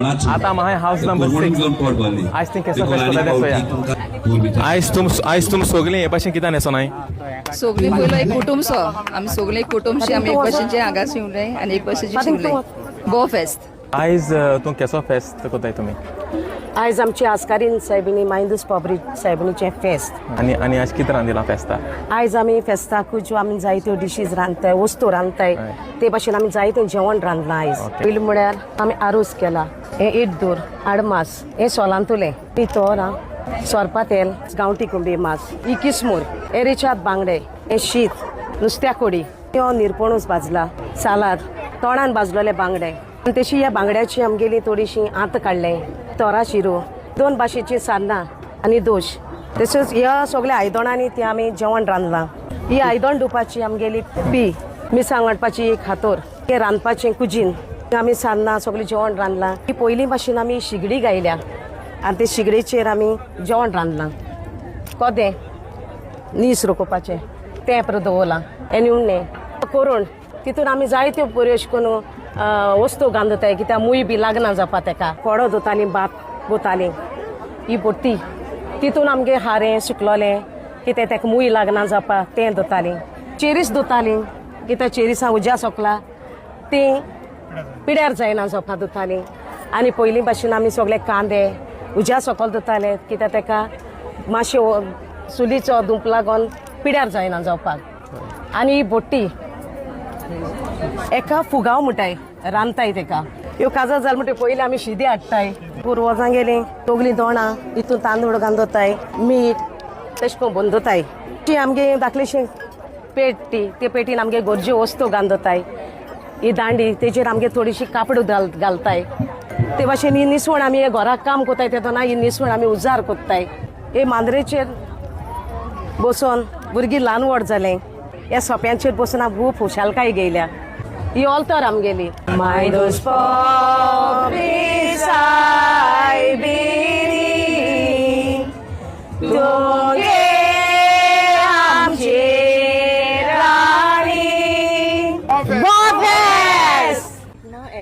आतां म्हाय हावस नंबर 6. आयज ती केसो फेस्त कोता तें चोया. आयज तुम सोगलीं हे भाशेन कित्याक न्हेसोनाय? सोगलीं पयलो एक कुटुंब सो, आमी सोगलीं एक कुटुंबशी. आमी एक भाशेचे हांगा शिवले आनी एक भाशेचे शिवले गो फेस्त. आयज तूं केसो फेस्त कोताय तुमी? आयज आमची आस्कारीन सायबिणी, मायंदूस पोब्री सायबिणीचें फेस्त. आनी आयज कितें रांदिलां फेस्ता? आयज आमी फेस्ताकूच ज्यो आमी जायत्यो डिशीज रांदताय, वस्तू रांदताय, ते भाशेन आमी जायतें जेवण रांदलां आयज. पयलीं म्हळ्यार आमी आरोस केला, हें इड्डूर आडमास, हें सोलांतुलें, ही तोरां, सोरपा तेल, गांवठी कोंबी मास, ही किसमूर, हे रेचाद बांगडे, हें शीत, नुस्त्या कोडी, हो निरपणूस भाजला, सालाद, तोणान भाजलेले बांगडे आनी तशी ह्या बांगड्याची आमगेली थोडीशी आंत काडलें, तोरा शिरो, दोन भाशेची सान्नां आनी दोश. तशेंच ह्या सगळ्या आयदणांनी ती आमी जेवण रांदलां. ही आयदण धुवपाची आमगेली पी, मिरसांग वांटपाची एक हातोर, हे रांदपाचें कुजीन आमी सान्नां सगळें जेवण रांदलां. ही पयलीं भाशेन आमी शिगडी गायल्या आनी ते शिगडेचेर आमी जेवण रांदलां. कोदें नीस रोखोवपाचें तें परत दवरलां. हें निवणें करून तितून आमी जायत्यो बऱ्यो अशें करून वस्तू घालताय, कित्याक मूय बी लागना जावपा तेका. कोडो धुतालीं, भात धुतालीं. ही बोटी, तितून आमगे हारें सुकलोलें कितें तेका मूय लागना जावपा तें धुतालीं. चेरीस धुतालीं, कित्याक चेरिसां उज्या सोकला तीं पिड्यार जायना जावपा धुतालीं. आनी पयलीं भाशेन आमी सगळे कांदे उज्या सकयल धुताले, कित्याक तेका मातशे चुलीचो धूप लागोन पिड्यार जायना जावपाक. आनी ही बोटी, एका फुगांव म्हणटाय, रांदताय तेका. ह्यो काजार जाल म्हणटे पयलीं आमी शिदी हाडटाय. पुर्वजां गेलीं सगलीं दोणां हितून तांदूळ घालताय, मीठ तशें करून बंदताय. ती आमगे धाकलीशी पेट, ती ते पेटीन आमगे गरजे वस्तू घालताय. ही दांडी, तेजेर आमगे थोडीशी कापड घालताय. ते भाशेन ही निसवण, आमी हे घराक काम कोताय तेदोना ही निसवण आमी उजार कोत्ताय. हे मांद्रेचेर बसून भुरगीं ल्हान व्हड जालें. ह्या सोप्यांचेर बसून आमी खूब खुशालकाय घेयल्या. ही ऑल्तर आमगेली. मायदोस.